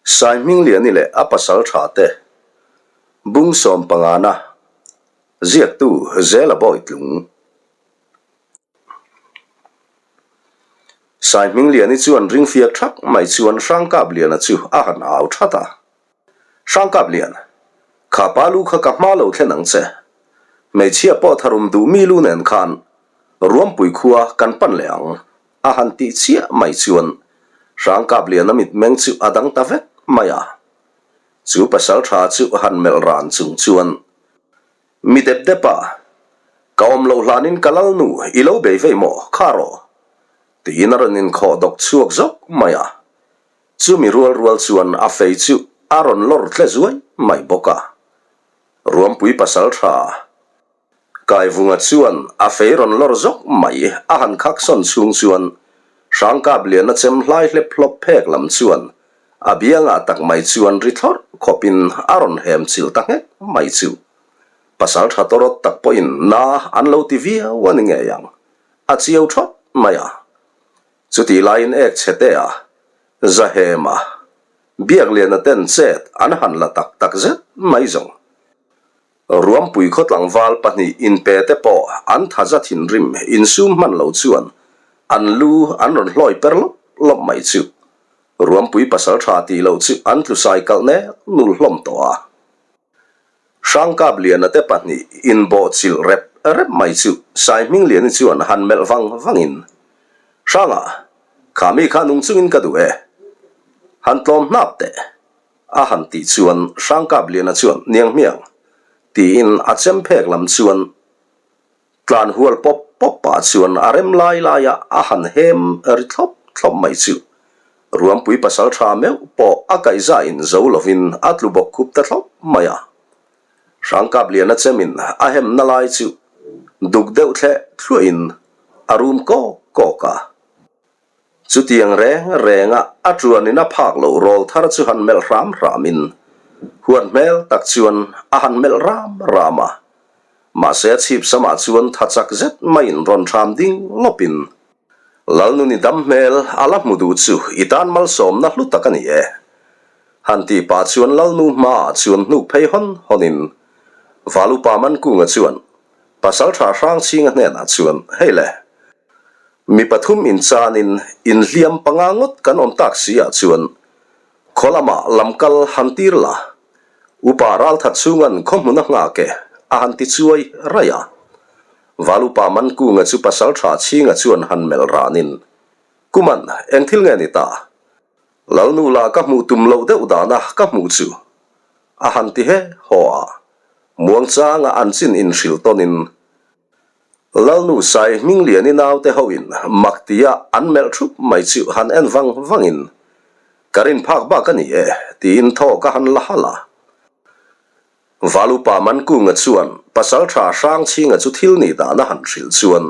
Saihmingliani leh a pasal tha te bung sawm pangana ziaktu Zela Bawitlung. Saihmingliani chuan ringfiak thak mai chuan Hrangkapliana chu a han au that a. Hrangkaplian, kha pa lu kha ka hma lo thlen ang che. Hmeichhia pawh tharum duh mi lu nen khan Ruampui khua kan pan leh ang. A han tih chiah mai chuan Hrangkapliana mitmeng chu a dang ta vek mai a. Chu pasal tha chu han melh ran chung chuan, Mi dep dep a, ka awm loh hlanin ka lal nu i lo bei vei maw kha rawh? tiin a rawn inkhawh dawk chhuak zawk mai a. Chumi rual rual chuan a fei chu a rawn lawr tle zuai mai bawk a. Ruampui pasal tha. Kaivunga chuan a fei rawn lawr zawk mai a han khak sawn chhung chuan Hrangkapliana chem hlai hlep hlawp phek lam chuan a biangah tak mai chuan ri thlawrh khawpin a rawn hem chilh ta nghek mai chu pasal tha tawrawt tak pawhin na an lo ti viau a ni ngei ang, a chiau thawt mai a. Chutih laiin ek chhe te a Zahema Biakliana ten chet an han la tak tak zet mai zawng. Ruampui khaw tlangval pahnih inpe te pawh an tha za thinrim insum hman lo chuan an lu an rawn hlawi per lawp lawp mai chu Ruampui pasal tha tih loh chu an tlu sai kalh nek nul hlawm tawh a. Hrangkapliana te pahnih inbawh chilh rep rep mai chu Saihmingliani chuan han melh vang vangin, Hranga, kha mi kha nung chungin ka duh e. Han tlawm hnap teh. A han tih chuan Hrangkapliana chuan niang hmiang tiin a chem phek lam chuan tlan hual pawp pawp pah chuan a rem lai laia a han hem ri thlawp thlawp mai chu Ruampui pasal tha meuh pawh a kaihza in zo lovin a tlu bawk khup ta thlawp mai a. Hrangkapliana chemin a hemna lai chu duk deuh thleh thluahin a rum kawk kawk a. Chutiang reng renga a tuanin a phak loh rawl thar chu han melh hram hramin huat hmel tak chuan a han melh ram ram a. Mahse a chhip samah chuan tha chak zet maiin rawn hram ding lawpin, Lalnuni dam hmel a la hmu duh chu i tan malsawmna hlu tak a ni e. Han tih pah chuan Lalnu hmaah chuan hnuk phei hawn hawnin Valupa Mankunga chuan Pasaltha Hrangchhinga hnenah chuan, Hei le, Mi pathum inchanin inhliam panga ngawt kan awm tak si ah chuan khaw lamah lamkal han tir la, upa ralthat chhunga'n khaw hmun a nghak e a han ti chuai raih a. Val upa Mankunga chu pasal tha chhinga chuan han melh ranin, Kuman, eng thil nge ni ta? Lalnu lah ka hmuh tum loh deuh dana ka hmuh chu a han ti he haw a, muangchanga an chin inhrilh tawnin, Lalnu Sai Hmingliani naute hoin mak tia an melh thup mai chu han en vang vangin, Ka rin phak bak a ni e, tiin thaw ka han la halh a. Valupa Mankunga chuan Pasaltha Hrangchhinga chu thil nih dan a han hrilh chuan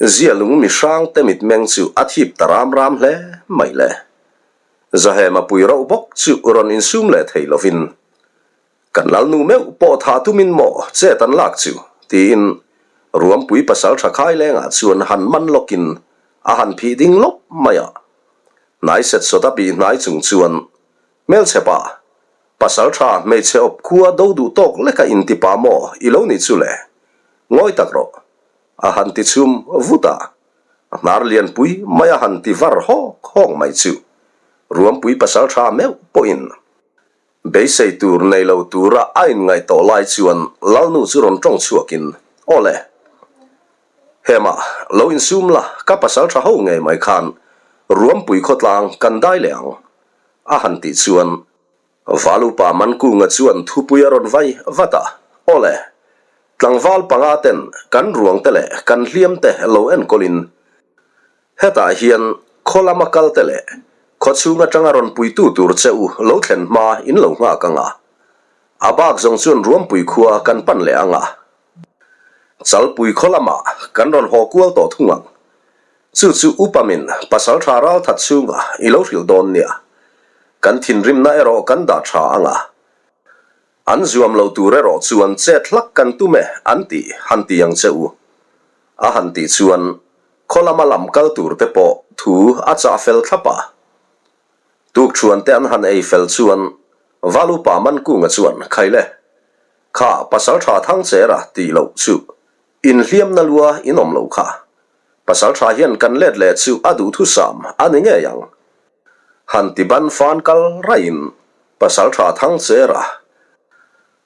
Zialung mi hrangte mitmeng chu a thip ta ram ram hle mai le. Zahema pui rauh bawk chu rawn insum leh thei lovin Kan lalnu meuh pawh tha tumin maw chet an lak chu? tiin Ruampui pasal tha khai lengah chuan han man lawkin a han phih ding lawp mai a. Hnai set sawt a bih hnai chung chuan hmelchhe pa, pasal tha hmeichhe awp khua do duh tawk leka inti pa maw i lo nih chu le? Ngawi tak rawh a han ti chhum vut a. A hnar lianpui mai a han ti var hawk hawk mai chu Ruampui pasal tha meuh pawhin Beisei tur nei lo tura a inngaih tawh lai chuan Lalnu chu rawn tawng chhuakin, Aw le, hema lo insum la, ka pasal tha ho ngei mai khan Ruampui khawtlang kan dai leh ang, a han tih chuan Valupa Mankunga chuan thupui a rawn vai vat a, Aw le, tlangval panga ten kan ruang te leh kan hliam te lo enkawlin Hetah hian khaw lama kal te leh khaw chhung atanga rawn puitu tur che u lo thlen hma in lo nghak ang a. A bak zawng chuan Ruampui khua kan pan leh ang a. Chalpui khaw lamah kan rawn haw kual tawh thung ang. Chu chu Upamin pasal tha ral that chhunga i lo hrilh dawn nia. Kan thinrimna erawh kan dah tha ang a. An zuam lo tur erawh chuan chet hlak kan tum e an ti han ti ang che u. A han tih chuan khaw lama lam kal tur te pawh thu a chah fel thlap a. Tukṭhuan te an han ei fel chuan Valupa Mankunga chuan Khaile, kha Pasalṭha Thangchera tih loh chu inhliamna lua in awm lo kha. Pasalṭha hian kan let leh chu a duhthusam a ni ngei ang. Han ti ban fan kal raihin Pasalṭha Thangchera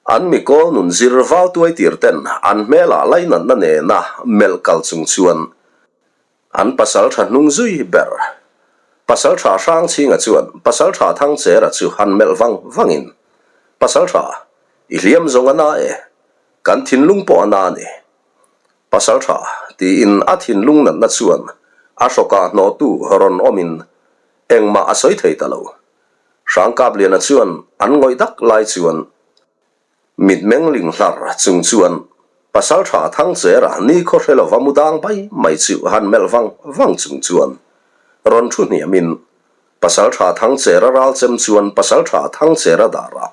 an mi kawl nun zir val tuai tir ten an hmelah lainatna nena melh kal chung chuan An pasalṭha hnung zui ber. Pasalṭha Hrangchhinga chuan Pasalṭha Thangchera chu han melh vang vangin, Pasalṭha, i hliam zawng a na e, kan thinlung pawh a na a ni. Pasalṭha, tiin a thinlung natna chuan a hrawkah hnawhtu rawn awmin engmah a sawi thei ta lo. Hrangkapliana chuan an ngawih dak lai chuan, Mitmeng ling hlar chung chuan Pasalṭha Thangchera nikhaw hre lova mu dang bai mai chu han melh vang vang chung chuan rawn thu hniamin Pasalṭha Thangchera ral chem chuan Pasalṭha Thangchera darah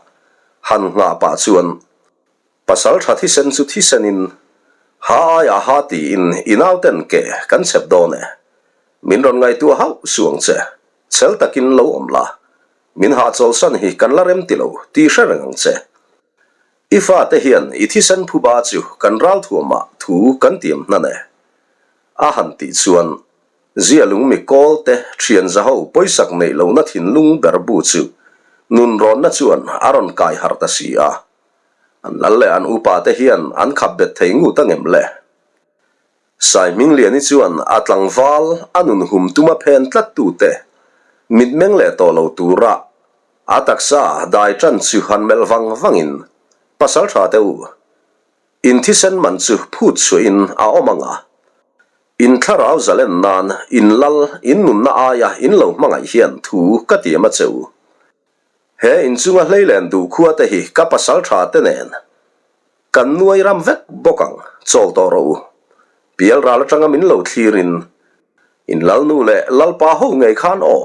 han nghah pah chuan Pasalṭha thisen chu thisenin ha aiah ha tiin i nauten ke kan chep dawn e. Min rawn ngaihtuah hauh suh ang che, chhel takin lo awm la, Min hahchawlhsan hi kan la rem ti lo tih hre reng ang che. I fate hian i thisen phuba chu kan ralthuamah thu kan tiam hnan e. A han tih chuan Zia lungmi kawl te thian zaho pawisak neih lohna thinlung ber bu chu nunrawnna chuan a rawn kai harh ta si a. An lal leh an upa te hian an khap bet thei ngut angem le? Saihmingliani chuan a tlangval a nun hum tuma phen tlat tute mitmeng leh tawh lo tura a taksa dai tan chu han melh vang vangin Pasaltha te u, in thisen man chu phut chhuahin a awm ang a, in thlarau zalen nan in lal in nunna aia in lo hmangaih hian thu ka tiam a che u. He inchunga hleilen duh khua te hi ka pasaltha te nen Kan nuai ram vek bawk ang, chawl tawh rawh u. Pial ral atanga min lo thlirin, In Lalnu leh Lalpa ho ngei khan aw,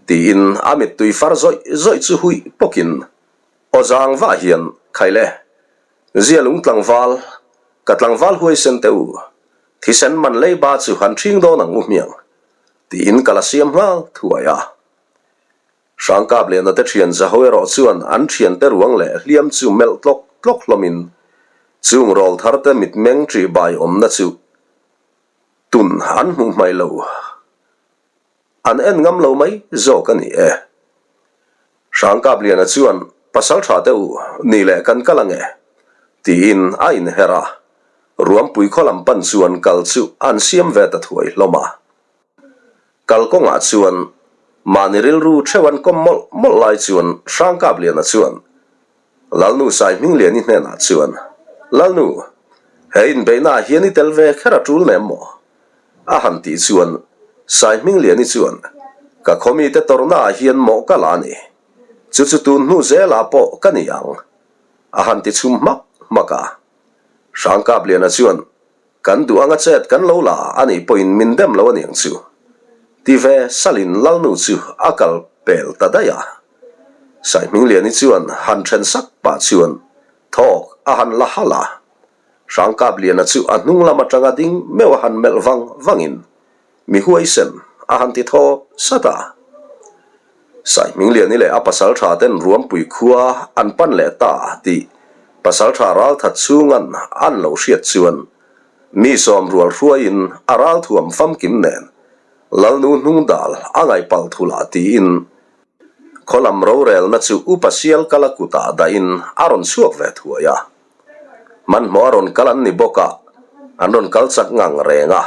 tiin a mittui far zawih zawih chu huih pawkin aw zang vah hian, Khai le, Zialung tlangval, ka tlangval huaisen teh u, thisen man leiba chu han ṭhing dawn ang u hmiang, tiin ka la siam nghal thuai a. Hrangkap leh Nate ṭhian Zaho erawh chuan an ṭhiante ruang leh hliam chu melh tlawk tlawk hlawmin chung rawl tharte mitmeng ṭihbai awmna chu tun an hmuh hmaih lo, an en ngam lo mai zawk a ni e. Hrangkap Liana chuan Pasalṭha te u, ni leh kan kal ange, tiin a inher a, Ruampui khaw lam pan chuan kal chu an siam ve ta thuai hlawm a. Kalkawngah chuan mahni rilru theuh an kawm mawlh mawlh lai chuan Hrangkapliana chuan Lalnu Saihmingliani hnenah chuan, Lalnu, he inbeihnaah hian i tel ve kher a tul nem maw? a han tih chuan Saihmingliani chuan, Ka khawmite tawrhnaah hian mawh ka la a ni. Chu chu tun hnu zelah pawh ka ni ang, a han ti chhum hmak hmak a. Hrangkapliana chuan, Kan duh anga chet kan lo la a nih pawhin min dem lo a niang chu. Ti ve Salin Lalnu chu a kal pel ta daih a. Saihmingliani chuan han then sak pah chuan thawk a han la halh a. Hrangkapliana chu a hnung lam atanga ding meuh a han melh vang vangin Mi huaisen a han ti thaw sat a. Saihmingliani leh a pasaltha ten Ruampui khua an pan leh ta tih pasaltha ralthat chhungan an lo hriat chuan mi sawmrual hruaiin a ralthuam famkim nen Lalnu hnung dal a ngaih palh thul ah tiin khaw lam rorelna chu Upa Sialkala kutah dahin a rawn chhuak ve thuai a. Hmanhmawh a rawn kal an ni bawk a, an rawn kal chak ngang reng a.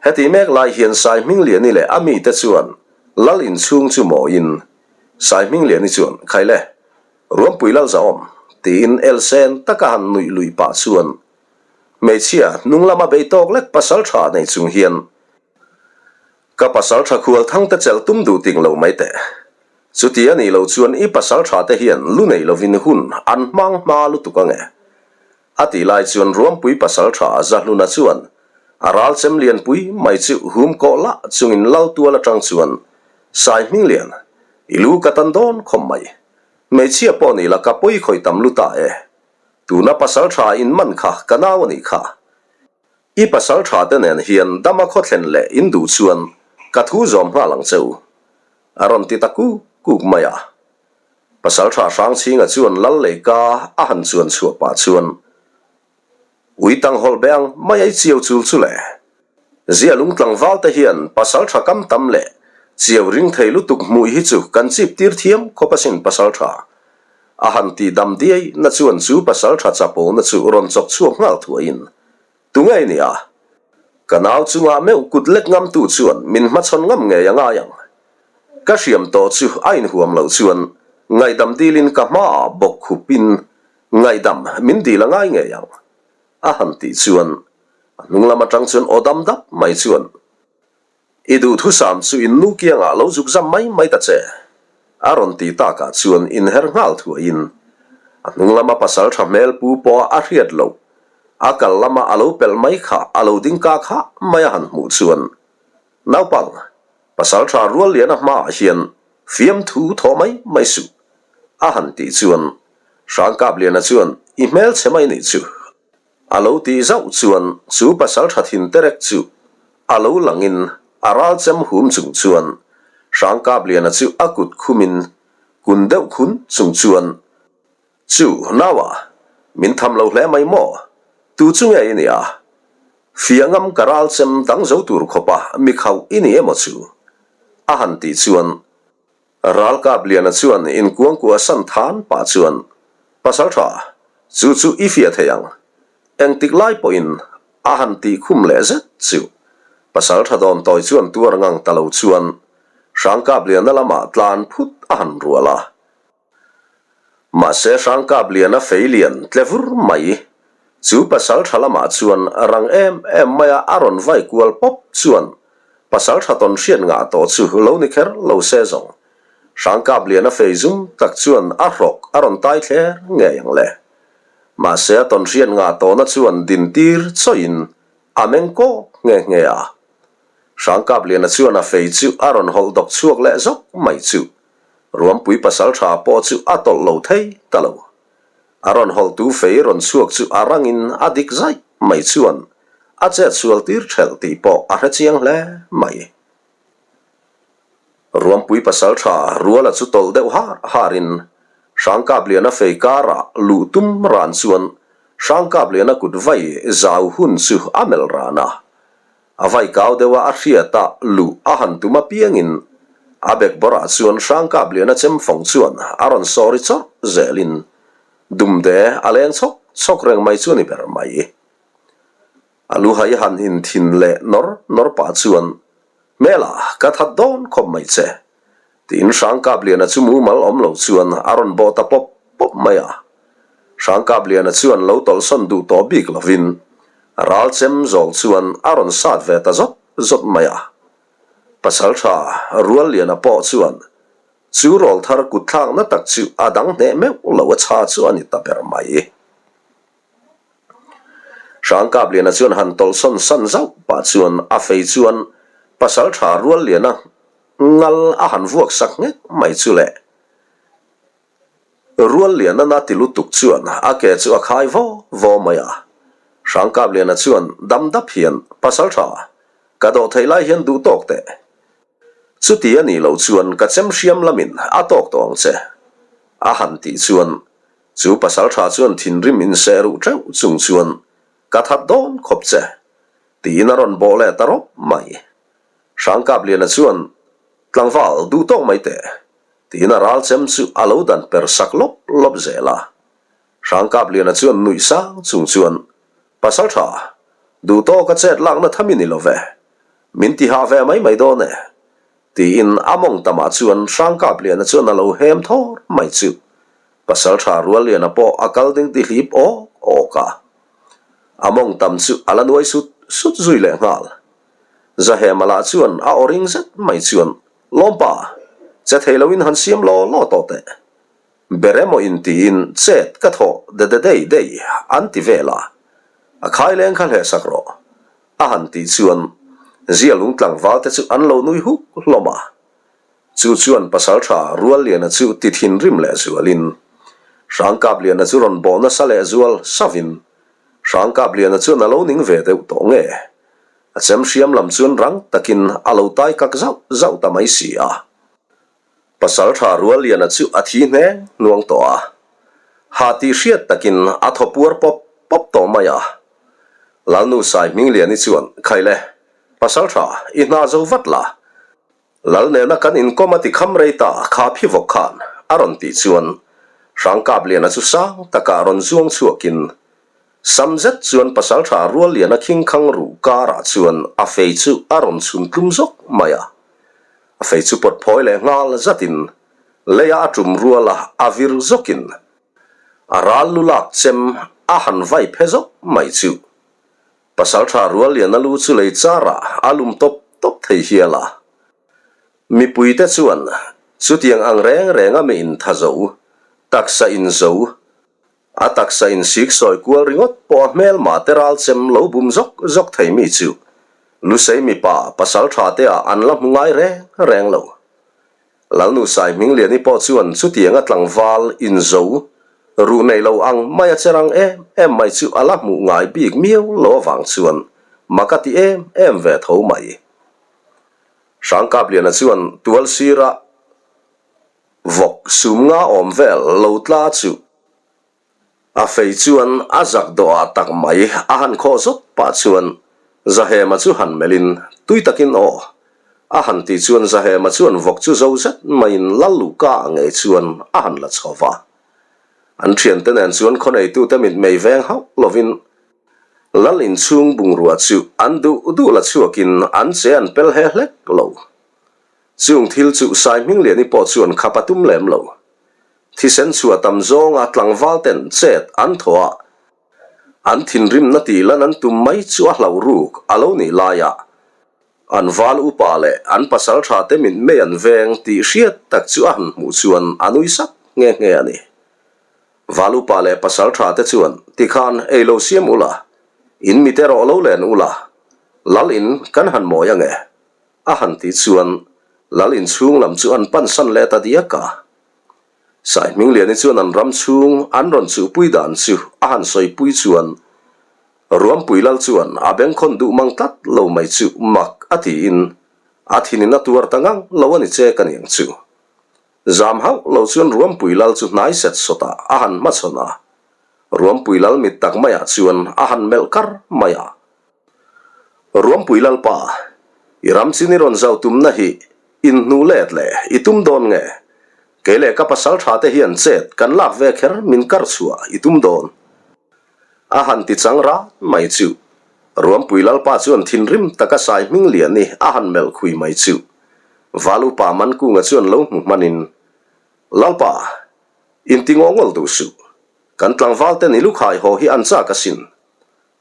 Heti mek lai hian Saihmingliani leh a mite chuan Lal inchhung chu mawiin Saihmingliani chuan, Khai le, Ruampui Lal zahawm, tiin elsen taka han nuih lui pah chuan hmeichhia hnung lama bei tawk lek pasal tha nei chung hian, Ka pasal tha khual thang te chelh tum duh ting lo mai teh. Chuti a nih loh chuan i pasal tha te hian lu nei lovin hun an hmang hma lutuk ange. A tih lai chuan Ruampui pasal tha Zahluna chuan a ral chem lianpui mai chu hum kawh lah chungin lal tual atang chuan Sai Hminglian, i lu ka tan dawn khawm mai. Hmeichhia pawh ni la ka pawi khawih tam lu ta e. Tuna pasal tha in man kha ka nau a nih kha. I pasal tha te nen hian dama khawthlen leh in duh chuan ka thu zawm nghal ang che u. A rawn ti ta kuk kuk mai a. Pasalṭha Hrangchhinga chuan lal leika a han chuan chhuah pah chuan Ui tang hawlh be ang mai ai chiau chul chu le. Zia lung tlangval te hian pasalṭha kam tam leh chiau ring thei lutuk hmui hi chu kan chip tir thiam khawp asin pasalṭha. A han tih dam diai na chuan chu pasalṭha chapo na chu rawn chawk chhuak nghal thuaiin Tunge i nia? Ka nau chungah meuh kut lek ngamtu chuan min hmachhawn ngam ngei a ngai ang. Ka hriam tawh chu a inhuam loh chuan ngaihdam dilin ka hmaah bawk khupin ngaihdam min dil a ngai ngei ang, a han tih chuan a hnung lam atang chuan aw dam dap mai chuan I duhthusam chu in nu kiangah lo zuk zam mai mai ta che, a rawn ti takah chuan inher nghal thuaiin a hnung lama pasal tha hmel pu pawha a hriat loh a kal lama a lo pelh mai kha a lo ding kak hah mai a han hmuh chuan naupang pasal tha rual liana hmaah hian fiamthu thaw mai mai suh a han tih chuan Hrangkapliana chuan i hmelchhe mai nih chu A lo tih zauh chuan chu pasal tha thin terek chu a lo langin a ral chem hum chung chuan Hrangkapliana chu a kut khumin kun deuh khun chung chuan Chu naua min tham lo hle mai maw? Tu chu nge i nia? Fiangam ka ral chem dang zo tur khawpa mi khauh i ni emaw chu? A han tih chuan Ralkap Liana chuan inkuangkuah san than pah chuan, Pasal tha, chu chu i fiah thei ang. Engtik lai pawhin a han tih khum leh zet chu. Pasal tha dawn tawi chuan tuar ngang ta lo chuan Hrangkap Liana lamah tlan phut a han rual a. Mahse Hrangkap Liana fei lian tle vur mai. Chu pasal tha lamah chuan rang em em maia a rawn vai kual pawp chuan pasal tha tawn hriat ngah tawh chu lo ni kher lo se zawng. Hrangkap Liana fei zum tak chuan a hrawk a rawn tai thler ngei ang le. Mahse a tawn hriat ngah tawhna chuan din tir chawiin a meng kawk nghe nghe a. Hrangkap Liana chuan a fei chu a rawn hawlh dawk chhuak leh zawk mai chu Ruampui pasal tha pawh chu a tawlh lo thei ta lo. A rawn hawlhtu fei rawn chhuak chu a rangin a dik zaih mai chuan a chet sual tir thelh tih pawh a hre chiang hle mai. Ruampui pasal tha Ruala chu tawlh deuh har harin Hrangkapliana fei karah luh tum ran chuan Hrangkapliana kut vai zau hun chu a melh ran a. A vai kau deuh a a hriat a luh a han tum apiangin a bekbawrah chuan Hrangkapliana chem fawng chuan a rawn sawri chawrh zelin dumde a leng chhawk chhawk reng mai chu a ni ber mai. A luhai han inthin leh nawr nawr pah chuan Hmela ka that dawn khawp mai che Tiin Hrangkapliana chu mumal awm lo chuan a rawn bawh ta pawp pawp mai a. Hrangkapliana chuan lo tawlhsawn duh tawh bik lovin ral chem zawl chuan a rawn sat ve ta zawt zawt mai a. Pasaltha Rualliana pawh chuan chu rawlthar kutthlakna tak chu a dang hneh meuh lo a chha chu a ni ta ber mai. Hrangkapliana chuan han tawlhsawn san zauh pah chuan a fei chuan Pasaltha Rualliana Ngal a han vuak sak nghek mai chu le. Rualliana na ti lutuk chuan a ke chu a khai vaw vaw mai a. Hrangkapliana chuan dam dap hian, Pasaltha, ka dawh theih lai hian duh tawk teh. Chuti a nih loh chuan ka chem hriam lamin a tawk tawh ang che. A han tih chuan chu pasaltha chuan thinrim inseh ruh teuh chung chuan, Ka that dawn khawp che. Tiin a rawn bawh leh ta rawp mai. Hrangkapliana chuan, Tlangval, duh tawk mai teh, tiin a ral chem chu a lo dan per sak lawp lawp zel a. Hrangkapliana chuan nuih sang chung chuan, Pasaltha, duh tawk a chet lakna tham i ni lo ve, min ti hah ve mai mai dawn e, tiin a mawng tamah chuan Hrangkapliana chuan a lo hem thawr mai chu. Pasaltha Rualliana pawh a kal ding ti hlip awk awk a. A mawng tam chu a la nuai sut sut zui leh nghal. Zahema lah chuan a aw ring zet mai chuan, Lawmpa, che thei loin han siam law law tawh teh. Ber emaw in tiin chet ka thawh de de dei dei an ti vel a, a khai leng kha hleh sak rawh a han tih chuan Zia lung tlangval te chu an lo nui huk hlawm a. Chu chuan Pasaltha Rualliana chu ti thinrim leh zualin Hrangkapliana chu rawn bawh nasa leh zual savin Hrangkapliana chuan a lo ning ve deuh tawh nge? A chem hriam lam chuan rang takin a lo tai kak zauh zauh ta mai si a. Pasalṭha Rualliana chu a thi hneng hnuang tawh a, ha tih hriat takin a thaw puar pawp pawp tawh mai a. Lalnu Saihmingliani chuan, Khaile, Pasalṭha, i hna zo vat la. Lal nena kan inkawm a ti kham rei ta kha phi vawk khan a rawn tih chuan Hrangkapliana chu sang takah rawn zuang chhuakin sam zet chuan Pasalṭha Rualliana khingkhang ruh karah chuan a fei chu a rawn chhun tlum zawk mai a. A fei chu pawt phawi leh nghal zatin leia a tum ruala a vir zawkin a ral lu lak chem a han vai phe zawk mai chu. Pasalṭha Rualliana lu chu lei charah a lum tawp tawp thei hial a. Mipuite chuan chutiang ang reng renga mi intha zo, taksa inzo, a taksa insik sawi kual ringawt pawh a hmelma te ral chem lo bum zawk zawk thei mi chu Lusei mipa pasalṭha te ah an la hmu ngai reng reng lo. Lalnu Saihmingliani pawh chuan chutianga tlangval inzo ruh nei lo ang mai a che rang em em mai chu a la hmuh ngai bik miau lo avang chuan mak a ti em em ve tho mai. Hrangkapliana chuan tual sira vawk sum nga awm vel lo tla chu A fei chuan a zak dawhah tak mai a han khawh zawt pah chuan Zahema chu han melhin tui takin aw a han tih chuan Zahema chuan vawk chu zo zet maiin Lal Luhka ah ngei chuan a han la chho va. An thiante nen chuan khawneitute mitmei veng hauh lovin Lal inchhung bungrua chu an duh duh la chhuakin an che an pel he hlek lo. Chung thil chu Saihmingliani pawh chuan khap a tum lem lo. Thisen chhuah tam zawnga tlangval ten chet an thaw a, an thinrimna tih lan an tum mai chu a hlauh ruk a lo nih laia an val upa leh an pasal tha te mitmei an veng tih hriat tak chu a han hmuh chuan a nui sak nghe nghe a ni. Val upa leh pasal tha te chuan tikhan ei lo siam ula, in mit erawh lo len ula, lal in kan han mawi ange a han tih chuan lal inchhung lam chu an pansan leh ta diak a. Saihmingliani chuan an ram chhung an rawn chuhpui dan chu a han sawipui chuan Ruampui lal chuan a bengkhawn duh mang tlat lo mai chu mak a tiin a thinin a tuar ta ngang lo a ni che ka niang chu. Zam hauh lo chuan Ruampui lal chu hnai set sawtah a han hmachhawn a, Ruampui lal mit tak maiah chuan a han melh kar mai a. Ruampui Lalpa, i ram chin i rawn zau tumna hi in hnu let leh i tum dawn nge? Kei leh ka pasal tha te hian chet kan lak ve kher min kar chhuah i tum dawn? A han ti chang rat mai chu. Ruampui Lalpa chuan thinrim taka sai hming lian i a han melh khui mai chu. Val upa Mankunga chuan lo hmu hmanin, Lalpa, inti ngawngawl duh suh. Kan tlangval ten i lukhai haw hi an chak asin.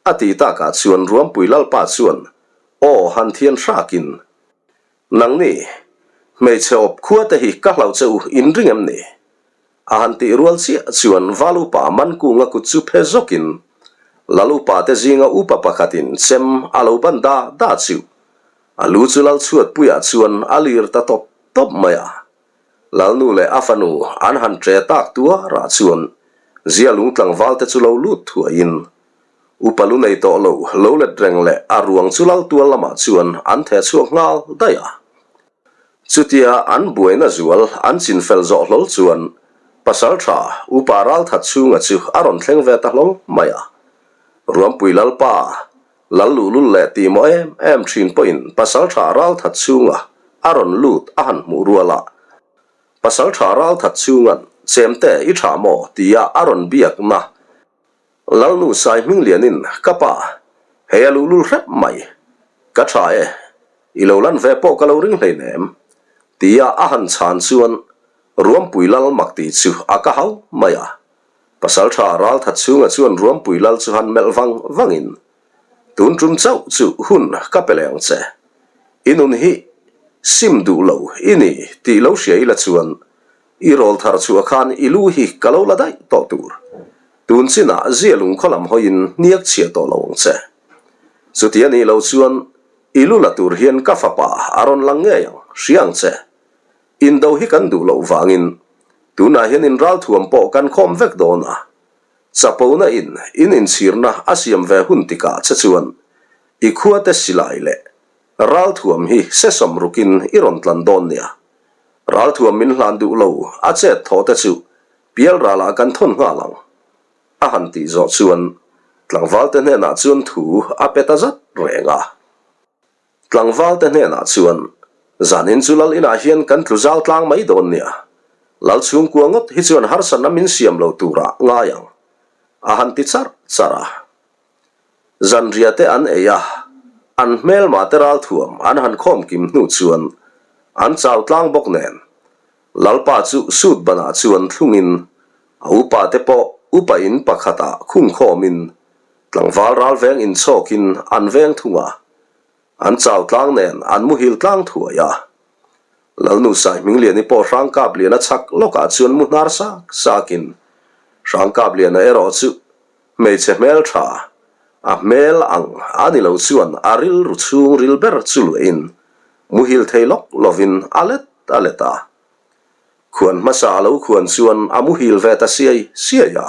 A ti takah chuan Ruampui Lalpa chuan aw han thian hrakin, Nangni, hmeichhe awp khua te hi ka hlauh che u in ring em ni? A han tih rual chiah chuan Val upa Mankunga kut chu phe zawkin Lal upa te zinga upa pakhatin chem a lo ban da da chu a lu chu Lal chhuatpuiah chuan a lir ta tawp tawp mai a. Lalnu leh a fanu an han ṭe tak tuarah chuan Zialung tlangval te chu lo lut thuaiin Upa lu nei tawh lo, lo let reng leh a ruang chu lal tual lamah chuan an theh chhuak nghal daih a. Chutia an buaina zual an chinfel zawh hlawl chuan Pasalṭha Upa Ralthat chhunga chu a rawn thleng ve ta hlawl mai a. Ruampui Lalpa, Lal luhlul leh tih maw em em ṭhin pawhin Pasalṭha Ralthat chhunga a rawn lut a han hmuh rual a. Pasalṭha Ralthat chhunga'n, Chemte i ṭha maw? tia a rawn biakna Lalnu Sai Hminglianin, Ka pa, hei a luhlul hrep mai. Ka tha e, i lo lan ve pawh ka lo ring hleinem, tia a han chhan chuan Ruampui Lal mak tih chu a ka hau mai a. Pasaltha Ralthat chhunga chuan Ruampui Lal chu han melh vang vangin, Tun tum chauh chu hun ka pe leh ang che. I nun hi sim duh lo i ni tih lo hria ila chuan I rawl thar chhuah khan i lu hi ka lo la daih tawh tur. Tun chinah zia lungkhaw lam hawiin hniak chhiah tawh lo ang che. Chuti a nih lo chuan i lu la tur hian ka fapa a rawn lang ngei ang, hria ang che. Indo hi kan duh loh vangin tunah hian in ralthuam pawh kan khawm vek dawn a. Chapona in in inchhirna a siam ve hun tikah che chuan i khuate silai leh ralthuam hi sesawm rukin i rawn tlan dawn nia. Ralthuam min hlan duh lo, a chet thaw te chu pial ralah kan thawn nghal ang, a han tih zawh chuan tlangvalte hnenah chuan thu a pe ta zat reng a. Tlangvalte hnenah chuan, Zanin chu lal inah hian kan tlu zal tlang mai dawn nia, lal chhungkua ngawt hi chuan harsatna min siam lo turah ngai ang, a han ti charh charh a. Zanriah te an ei a, an hmelmah te ralthuam an han khawm kim hnu chuan an chau tlang bawk nen Lalpa chu sut banah chuan thlungin a upa te pawh upa in pakhatah khung khawmin tlangval ral veng inchhawkin an veng thung a, an chau tlang nen an muhil tlang thuai a. Lalnu Saihmingliani pawh Hrangkapliana chhak lawkah chuan mu hnar sak sakin Hrangkapliana erawh chu Hmeichhe hmel tha, a hmel ang a ni lo chuan a rilru chhung ril ber chu luahin muhil thei lawk lovin a let a let a. Khuan hmasa a lo khuan chuan a muhil ve ta siai siai a.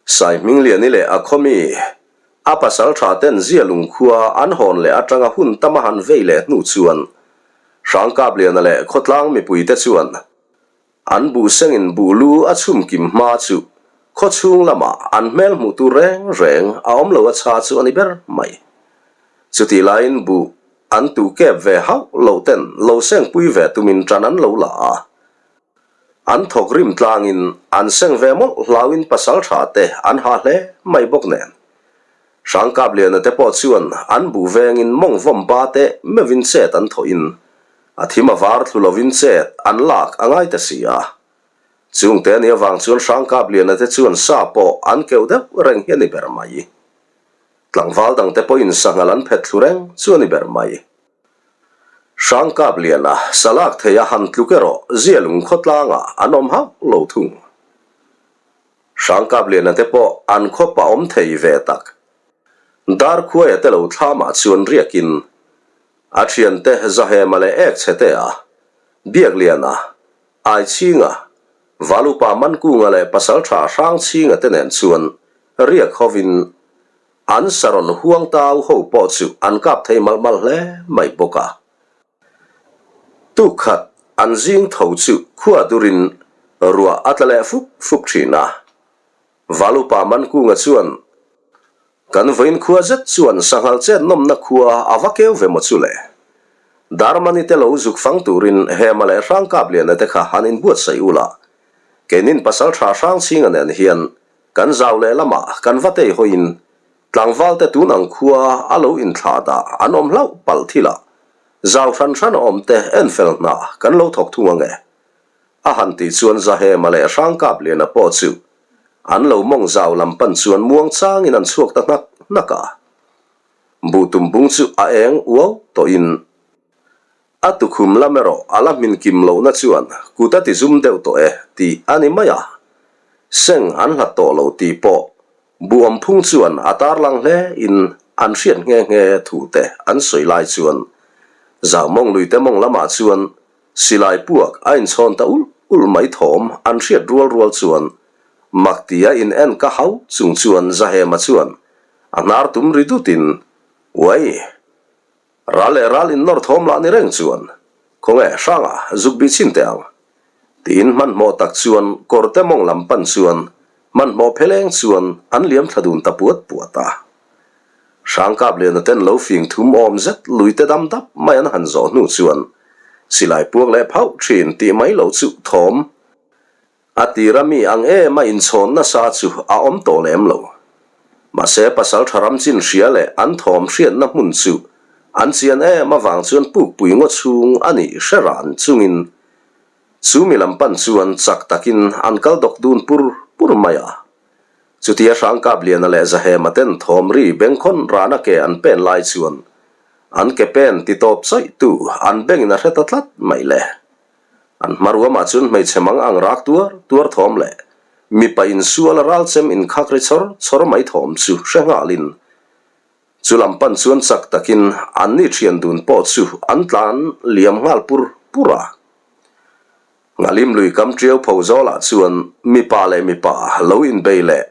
Saihmingliani leh a khawmi, a pasal tha ten zia lungkhua an hawn leh atanga hun tam a han vei leh hnu chuan Hrangkapliana leh khawtlang mipuite chuan An buh sengin buh lu a chhum kim hma chu khaw chhung lamah an hmel hmuh tur reng reng a awm lo a chha chu a ni ber mai. Chutih laiin buh an tuh kep ve hauh loh ten lo seng pui ve tumin ṭan an lo la a. An thawk rim tlangin an seng ve mawlh hlauin pasal tha te an ha hle mai bawk nen. Hrangkapliana te pawh chuan an buh vengin mawng vawm ba te meuhin chet an thawhin A thim a var thlu lovin chet an lak a ngai ta si a. Chungte a nih avang chuan Hrangkapliana te chuan sa pawh an keuh deuh reng hi a ni ber mai. Tlangval dangte pawhin sanghal an phet thlu reng chu a ni ber mai. Hrangkapliana sa lak thei a han tluk erawh Zialung khawtlangah an awm hauh lo thung. Hrangkapliana te pawh an khawp a awm thei ve tak. Darkhuaia te lo thlamah chuan riakin A thiante Zahema leh Ekchhetea, Biakliana, Aichhinga, Valupa Mankunga leh Pasaltha Hrangchhinga te nen chuan riak hovin an sarawn huang tau ho pawh chu an kap thei malh malh hle mai bawk a. Tukkhat an zing tho chu khua durin ruah a tla leh fup fup thin a. Valupa Mankunga chuan Kan vawiin khua zet chuan sanghal chet nawmna khua a va keu ve maw chu le? Darmani te lo zuk fang turin Hema leh Hrangkapliana te kha han inbuatsaih ula, keinin pasal tha Hrangchhinga nen hian kan zau leh lamah kan va tei hawiin tlangval te tun ang khua a lo inthlah dah an awm hlauh palh thilah zau hran hran a awm te enfel hna kan lo thawk thung ange a han tih chuan Zahema leh Hrangkapliana pawh chu An lo mawng zau lam pan chuan muang changin an chhuak ta hnak hnak a. Buh tum bung chu a eng uau tawhin a tukhum lam erawh a la hmin kim lohna chuan kut a ti zum deuh tawh e tih a ni mai a. Seng an hlat tawh lo tih pawh buh awm phung chuan a tarlang hle in an hriat nghe nghe thu te an sawi lai chuan zau mawng lui te mawng lamah chuan Silai puak a inchhawn ta ulh ulh mai thawm an hriat rual rual chuan mak tia in en ka hau chung chuan Zahema chuan a hnar tum ri dutin, Uai! Ral leh ral in nawr thawm lah ni reng chuan khawnge hranga zuk bih chhin teh ang tiin hmanhmawh tak chuan kawrte mawng lam pan chuan hmanhmawh pheleng chuan an liam thla dun ta puat puat a. Hrangkapliana ten lo fing thum awm zet lui te dam dap mai an han zawh hnu chuan silai puak leh phauh thin tih mai loh chu thawm a tira mi ang em a inchhawn nasa chu a awm tawh lem lo. Mahse pasal tha ram chin hria leh an thawm hriatna hmun chu an chian em avang chuan pukpui ngaw chhung a nih hre ran chungin chu mi lam pan chuan chak takin an kal dawk dun pur pur mai a. Chutia Hrangkapliana leh Zahema ten thawm ri bengkhawn rana ke an pen lai chuan an ke pen ti tawp chawih tu an bengin a hre ta tlat mai le. An hma ruamah chuan hmeichhe mang ang rak tuar tuar thawm leh mipa insual a ralchem inkhak ri chawr chawr mai thawm chu hre nghalin chu lam pan chuan chak takin anni thian dun pawh chu an tlan liam nghal pur pur a. Ngalim lui kam ṭiau pho zawlah chuan mipa leh mipa lo inbei leh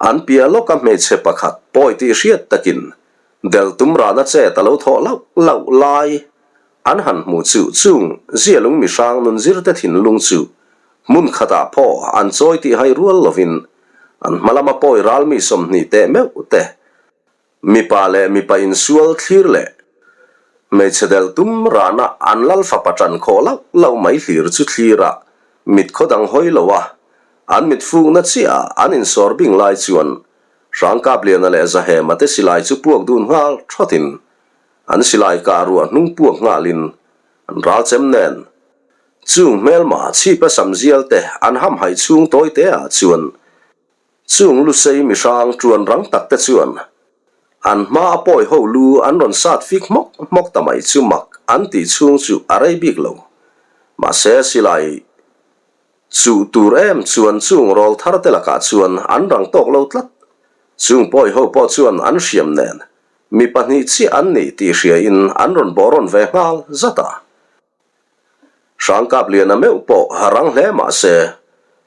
an piah lawka hmeichhe pakhat pawi tih hriat takin del tum rana chet a lo thawh lauh lauh lai. an han hmu chu chung zialung mihrang nun zirte thinlung chu hmun khatah pawh an chawi tih hai rual lovin an hma lama pawi ral mi 20 teh meuh te mipa leh mipa insual thlir leh hmeichhe delh tum rahna an lal fapa ṭan khawh lauh lauh mai hlir chu thlira mit khaw dang hawi lo a an mit fukna chiah ah an insawr bing lai chuan Hrangkapliana leh Zahema te silai chu puak dun nghal thawtin An silai kah ruah hnung puak nghalin an ral chem nen. Chung hmelma chhipa sam zial te an hamhaih chhung tawi te ah chuan chung lusei mihrang tuan rang tak te chuan an hma a pawi ho lu an rawn sat fik hmawk hmawk ta mai chu mak an tih chhung chu a rei bik lo. Mahse silai chuh tur em chuan chung rawl thar te lakah chuan an rang tawk lo tlat. Chung pawi ho pawh chuan an hriam nen Mi pahnih chiah an ni tih hriain an rawn bawh rawn ve nghal zat a. Hrangkapliana meuh pawh a rang hle mah se,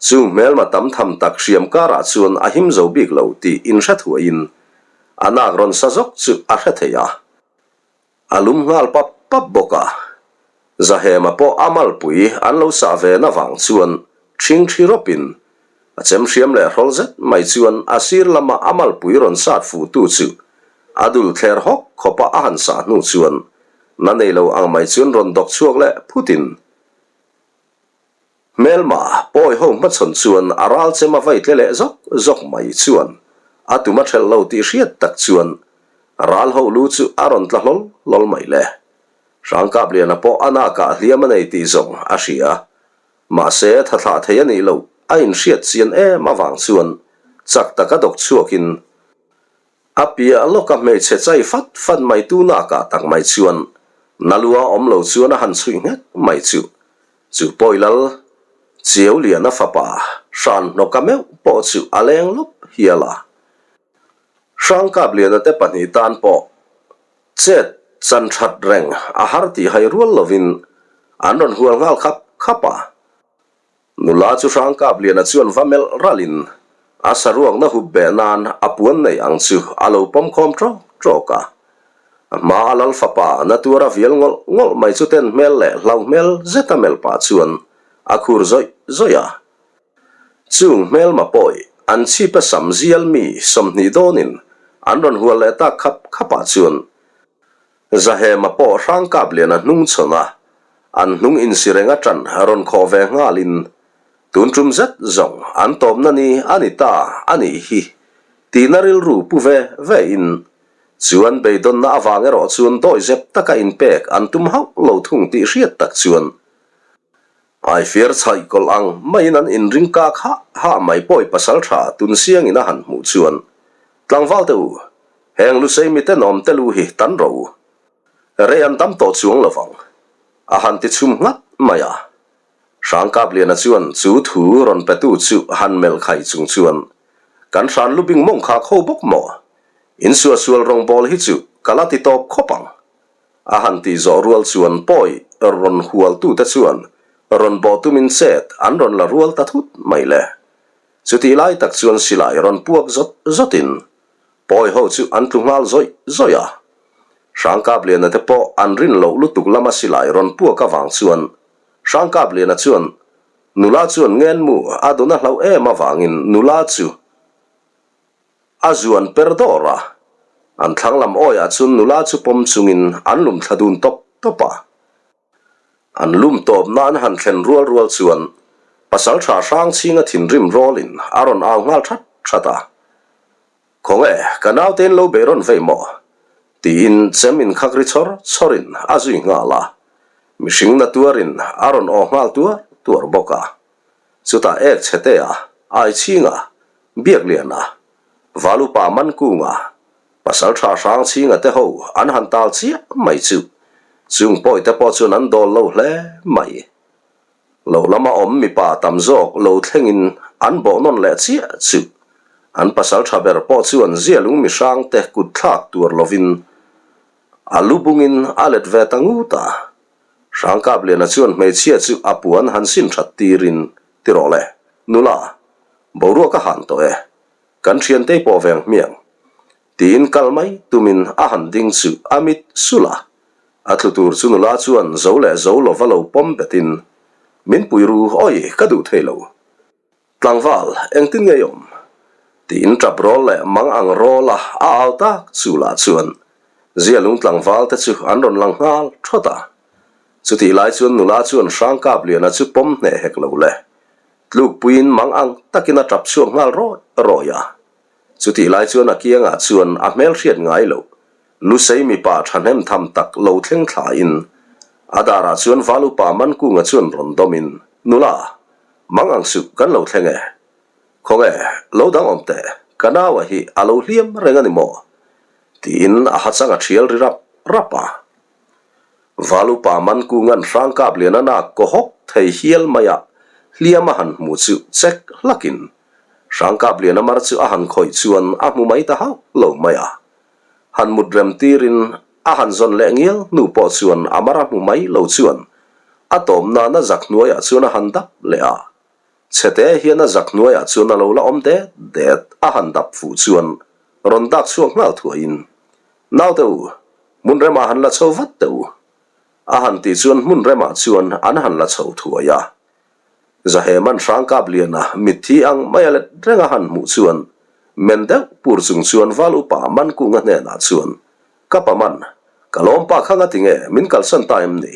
chung hmelma tam tham tak hriam karah chuan a him zo bik lo tih inhre thuaiin a nak rawn sa zawk chu a hre thei a. A lum nghal pap pap bawk a. Zahema pawh a malpui an lo sah ve na vang chuan ṭhing ṭhi rawpin a chem hriam leh hrawl zet mai chuan a sir lama a malpui rawn sat fuh tu chu a dul thler hawk khawpa a han sah hnu chuan na nei lo ang mai chuan rawn dawk chhuak leh phutin Hmelma pawi ho hmachhawn chuan a ral chem a vai tle leh zawk zawk mai chuan a tum a ṭhelh lo tih hriat tak chuan ral ho lu chu a rawn tla hlawl hlawl mai le. Hrangkapliana pawh a nakah hliam a nei tih zawng a hria. Mahse tha thlah thei a nih loh a inhriat chian em avang chuan chak taka dawk chhuakin A piah lawka hmeichhe chai fat fat mai tu nakah tak mai chuan Nalua awm lo chuan a han chhuih nghek mai chu. Chu Pawilal Chiauliana fapa Hran hnawka meuh pawh chu a leng lawp hial a. Hrangkapliana te pahnih tan pawh chet chan that reng a har tih hai rual lovin an rawn hual nghal khap khap a. Nula chu Hrangkapliana chuan va melh ralhin a saruakna hup beh nan a puan nei ang chu a lo pawm khawm ṭawk ṭawk a. A hma a lal fapa na tuar a vial ngawlh ngawlh mai chu ten hmel leh hlau hmel zeta melh pah chuan a khur zawih zawih a. Chung hmelma pawi an chhipa sam zial mi 20 dawnin an rawn hual leh tak khap khapah chuan Zahema pawh Hrangkapliana hnung chhawn a, an hnung insi reng aṭan rawn khawh ve nghalin, tun ṭum zet zawng an tawpna ni a ni ta a nih hi tihna rilru pu ve ve in, chu an beidawnna avang erawh chuan dawihzep taka inpek an tum hauh lo thung tih hriat tak chuan Aifiar chhaih kawlh ang maiin an inring kak hah hah mai pawi pasalṭha tun siangin a han hmuh chuan Tlangval te u, heng lusei mi tenawm te lu hi tan rawh u. Rei an dam tawh chuang lo vang. A han ti chhum nghat mai a. Hrangkapliana chuan chu thu rawn petu chu han melh khai chung chuan, Kan hran lubing mawng khak ho bawk maw? In suahsual rawngbâwl hi chu ka la ti tawp khawp ang. A han tih zawh rual chuan pawi rawn hualtute chuan rawn bawh tumin chet an rawn la rual ta thut mai le. Chutih lai tak chuan silai rawn puak zawt zawtin pawi ho chu an tlu nghal zawih zawih a. Hrangkapliana te pawh an rin loh lutuk lama silai rawn puak avang chuan Hrangkapliana chuan nula chuan ngenmu a dun a hlauh em avangin nula chu a zuan per dawr a. An thlang lam awiah chuan nula chu pawm chungin an lum thla dun tawp tawp a. An lum tawpna an han thlen rual rual chuan Pasalṭha Hrangchhinga thinrim rawlin a rawn au nghal that that a. Khawnge, ka nautein lo bei rawn vei maw? tiin chem inkhak ri chawr chawrin a zui nghal a. Mihring na tuarin a rawn aw nghal tuar tuar bawk a. Chutah ek chhetea, Aichhinga, Biakliana, Valupa Mankunga, Pasalṭha Hrangchhinga te ho an han tal chiah mai chu chung pawi te pawh chuan an dawl lo hle mai. Lo lama awm mipa tam zawk lo thlengin an bawh nawn leh chiah chu an pasalṭha ber pawh chuan zialung mihrang te kut thlak tuar lovin a lu bungin a let ve ta ngut a. Hrangkapliana chuan hmeichhia chu a puan han sin ṭhat tirin, Ti rawh le, nula, boruak a han tawh e. Kan thiantei pawh veng hmiang. Tiin kal mai tumin a han ding chu a mit sulh a. A tlu tur chu nula chuan zo leh zo lova lo pawm betin, Min pui ru, awi, ka duh thei lo. Tlangval, engtin nge i awm? Tiin tap rawl leh mang ang rawl a a au tak chu lah chuan Zialung tlangval te chu an rawn lang nghal thawt a. Chutih lai chuan nula chuan Hrangkapliana chu pawm hneh hek lo le. Tlukpuiin mang ang takin a tap chhuak nghal rawih rawih a. Chutih lai chuan a kiangah chuan a hmel hriat ngai loh Lusei mipa thahnem tham tak lo thleng thlain a darah chuan Valupa Mankunga chuan rawn dawmin, Nula, mang ang suh kan lo thleng e. Khawnge, lo dang awm teh, ka naua hi a lo hliam reng a ni maw? tiin a hachang a thial ri rap rap a. Valupa Mankunga'n Hrangkapliana nak kaw hawk thei hial maia hliam a han hmu chu chek hlakin Hrangkapliana mar chu a han khawih chuan a hmu mai ta hauh lo mai a. Han mut rem tirin a han zawn leh ngial hnu pawh chuan a mar a hmu mai lo chuan a tawm nana zak hnuaiah chuan a han dap leh a. Chhete hian a zak hnuaiah chuan a lo la awm det det a han dap fuh chuan rawn dak chhuak nghal thuaiin, Naute u, hmun remah han la chho vat teh u. A han tih chuan hmun remah chuan an han la chho thuai a. Zaheman Hrangkapliana mitthi ang mai a let reng a han hmuh chuan men deuh pur chung chuan Val upa Mankunga hnenah chuan, Ka pa man, ka lawmpa kha ngati nge min kalsan ta em ni?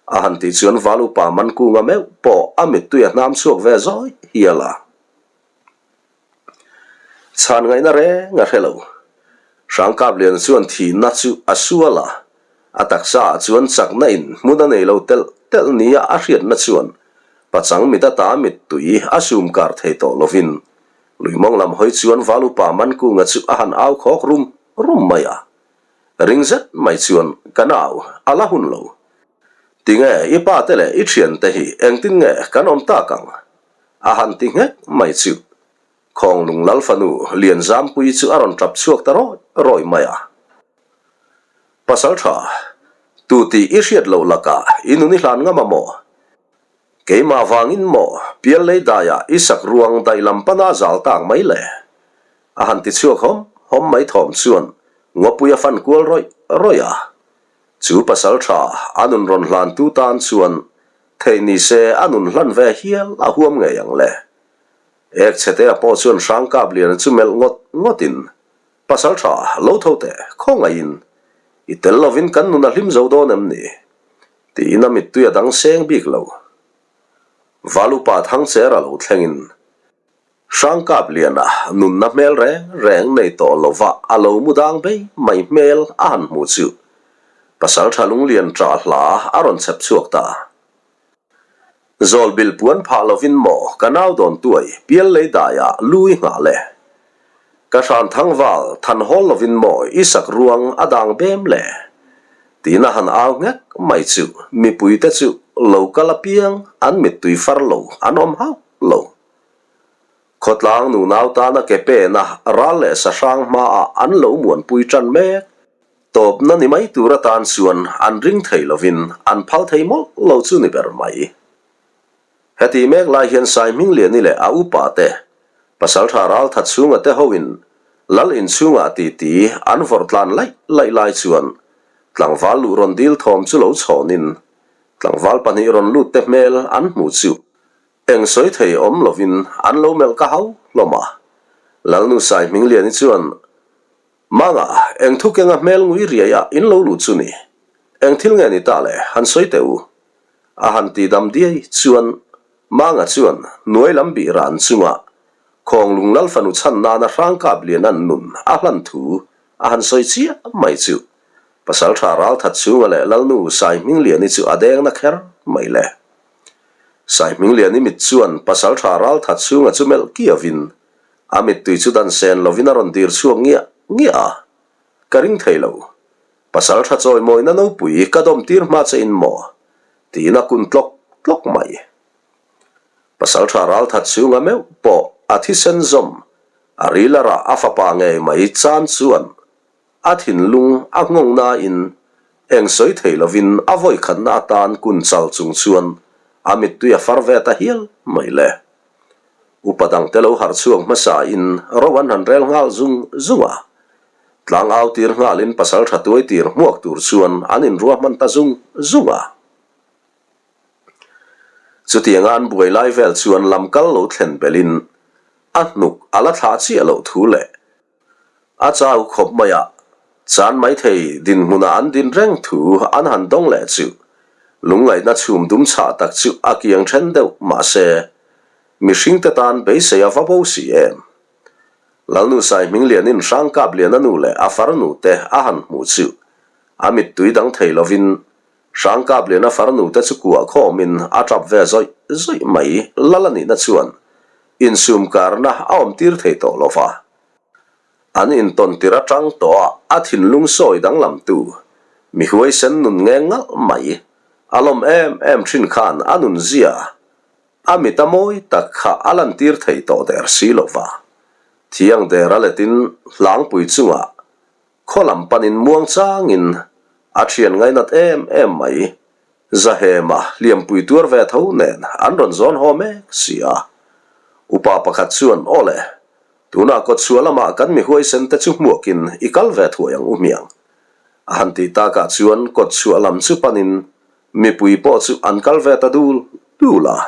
A han tih chuan Val upa Mankunga meuh pawh a mittui a hnam chhuak ve zawi hial a. Chhan ngaihna reng a hre lo. Hrangkapliana chuan thihna chu a sual a, a taksa ah chuan chakna in hmun a nei lo telh telh nia a hriatna chuan pachang mit ata mittui a sum kar thei tawh lovin Luimawng lam hawi chuan Valupa Mankunga chu a han au khawk rum rum mai a. Ring zet mai chuan ka nau a la hun lo. Tinge i pa te leh i thiante hi engtin nge kan awm tak ang? A han ti nghek mai chu Khawnglung Lal fanu Lianzampuii chu a rawn tap chhuak ta rawih rawih mai a. Pasal tha, tu tih i hriat loh lakah i nun i hlan ngam a maw? Keimah vangin maw piallei daiah i sak ruang daih lam pana zal tak mai le? A han ti chhuak hawm hawm mai thawm chuan ngawpui a fan kual rawih rawih a. Chu pasal tha a nun rawn hlantu tan chuan Theih ni se a nun hlan ve hial a huam ngei ang le. Ek chhetea pawh chuan Hrangkapliana chu melh ngawt ngawtin, Pasal tha, lo tho teh, khawngaihin, i tel lovin kan nun a hlim zo dawn em ni? tiin a mittui a dang seng bik lo. Valupa Thangchera lo thlengin Hrangkapliana nunna hmel reng reng nei tawh lova a lo mu dang bei mai hmel a han hmu chu Pasaltha Lunglian ṭah hla a rawn chhep chhuak ta. Zawlbil puan phah lovin maw ka nau dawn tuai pial lei daiah lu i nghah le. Ka hran thangval than hawl lovin maw i sak ruang a dang bem le. Tiin a han au nghek mai chu mipuite chu lo kal apiang an mittui far lo an awm hauh lo. Khawtlang nunau tana ke pena ral leh sahrang hmaah an lo muanpui tan mek. Tawpna ni mai tur atan chuan an ring thei lovin an phal thei mawlh lo chu ni ber mai. Heti mek lai hian Saihmingliani leh a upa te, Pasaltha Ralthat chhunga te hoin Lal inchhungah titi an vawrh tlan laih laih lai chuan tlangval luh rawn dil thawm chu lo chhawnin tlangval pahnih rawn lut te hmel an hmu chu Eng sawi thei awm lovin an lo melh ka hau hlawm a. Lalnu Saihmingliani chuan, Manga, eng thu kenga hmel ngui riai a in lo luh chu ni? Eng thil nge ni ta le, han sawi teh u. A han ti dam diai chuan Manga chuan hnuai lam bih ran chunga Khawnglung Lal fanu chhan nana Hrangkapliana'n nun a hlan thu a han sawi chiah mai chu Pasalṭha Ralthat chhunga leh Lalnu Saihmingliani chu a deng na kher mai le. Saihmingliani mit chuan Pasalṭha Ralthat chhunga chu melh kiavin a mittui chu dan sen lovin a rawn dir chhuak ngiah ngiah a. Ka ring thei lo. Pasalṭha chawimawina nopui ka dawm tir hma che in maw? tiin a kun tlawk tlawk mai. Pasalṭha Ralthat chhunga meuh pawh a thisen zawm a ril a rah a fapa ngei mai chan chuan A thinlung a nghawng nain eng sawi thei lovin a vawi khatna atan kun chal chung chuan a mittui a far ve ta hial mai le. Upa dangte lo harh chhuak hmasa in ro an han rel nghal zung zung a. Tlang au tir nghalin pasal tha tuai tir hmuak tur chuan an inruahman ta zung zung a. Chutianga an buai lai vel chuan lam kal lo thlen belhin a hnuk a la thlah chiah loh thu leh a chau khawp mai a, chan mai thei dinhmunah an din reng thu an han dawng leh chu lungngaihna chhum dum chhah tak chu a kiang then deuh mahse mihringte tan beisei a va bo si em. Lalnu Saihminglianin Hrangkapliana nu leh a farnu te a han hmuh chu a mittui dang thei lovin Hrangkapliana farnu te chu kuah khawmin a tap ve zawih zawih mai. Lal a nihna chuan insum karna a awm tir thei tawh lo va. An intawn tir atang tawh a a thinlung sawi danglamtu mi huaisen nun ngeng ngalh mai a lawm em em thin khan a nunzia A mit a mawi tak kha a lantir thei tawh der si lo va. Thiang der a letin hlangpui chungah khaw lam panin muang changin a thian ngainat em em mai. Zahema hliampui tuar ve tho nen an rawn zawn haw mek si a. Upa pakhat chuan, Aw le, tunah kawtchhuah lamah kan mi huaisen te chu hmuakin i kal ve thuai ang u hmiang. A han tih takah chuan kawtchhuah lam chu panin Mipui pawh chu an kal ve ta dul dul a.